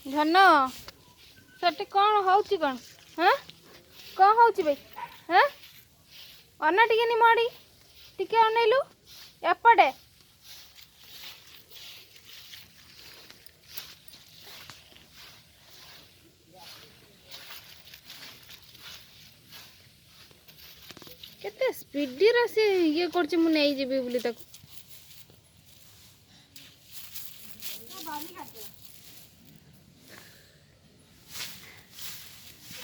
ଧନ, ସେଠି କ'ଣ ହଉଛି? କ'ଣ? ହଁ, କ'ଣ ହଉଛି ବେ? ହଁ, ଅନା ଟିକେ ନି ମଡ଼ି ଟିକେ ଅନେଇଲୁ ଏପଟେ। କେତେ ସ୍ପିଡିରେ ସେ ଇଏ କରୁଛି, ମୁଁ ନେଇଯିବି ବୋଲି ତାକୁ।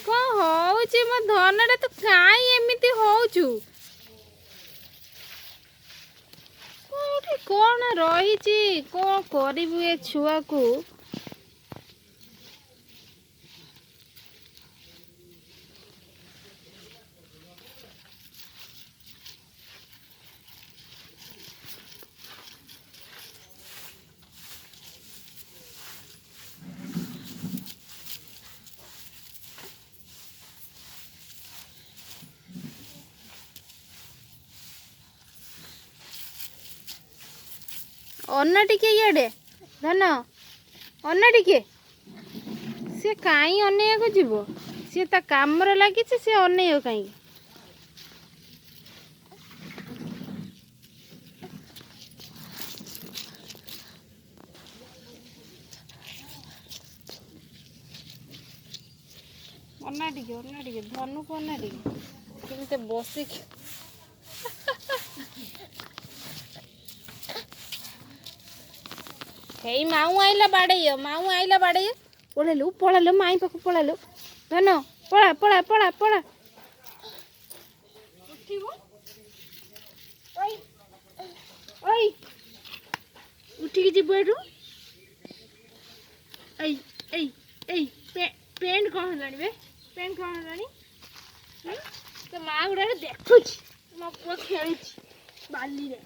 କ'ଣ ହଉଛି ମୋ ଧନଟା? ତୁ କାଇଁ ଏମିତି ହଉଛୁ? କୋଉଠି କ'ଣ ରହିଛି? କ'ଣ କରିବୁ ଏ ଛୁଆକୁ? ଅନା ଟିକେ ଇଆଡ଼େ ଧନ, ଅନା ଟିକେ। ସିଏ କାହିଁ ଅନେଇବାକୁ ଯିବ? ସିଏ ତା କାମରେ ଲାଗିଛି, ସିଏ ଅନେଇବ କାହିଁକି? ଅନା ଟିକେ, ଅନା ଟିକେ, ଧନୁକୁ ଅନା ଟିକେ, କେମିତି ବସିକି। ହେଇ, ମାଉଁ ଆଇଲା ବାଡ଼େଇବ, ମାଉଁ ଆଇଲା ବାଡ଼େଇବ। ପଳେଇଲୁ, ପଳେଇଲୁ, ମାଇଁ ପାଖକୁ ପଳେଇଲୁ। ଧନ, ପଳା ପଳା ପଳା ପଳା। ଉଠିବୁ, ଓଇ ଓଇ, ଉଠିକି ଯିବୁ ଏଠୁ। ଏଇ ଏଇ ଏଇ, ପ୍ୟାଣ୍ଟ କ'ଣ ହେଲାଣି ବେ? ପ୍ୟାଣ୍ଟ କ'ଣ ହେଲାଣି? ତୋ ମା ଗୁଡ଼ାକ ଦେଖୁଛି, ମୋ ପୁଅ ଖେଳୁଛି ବାଲିରେ।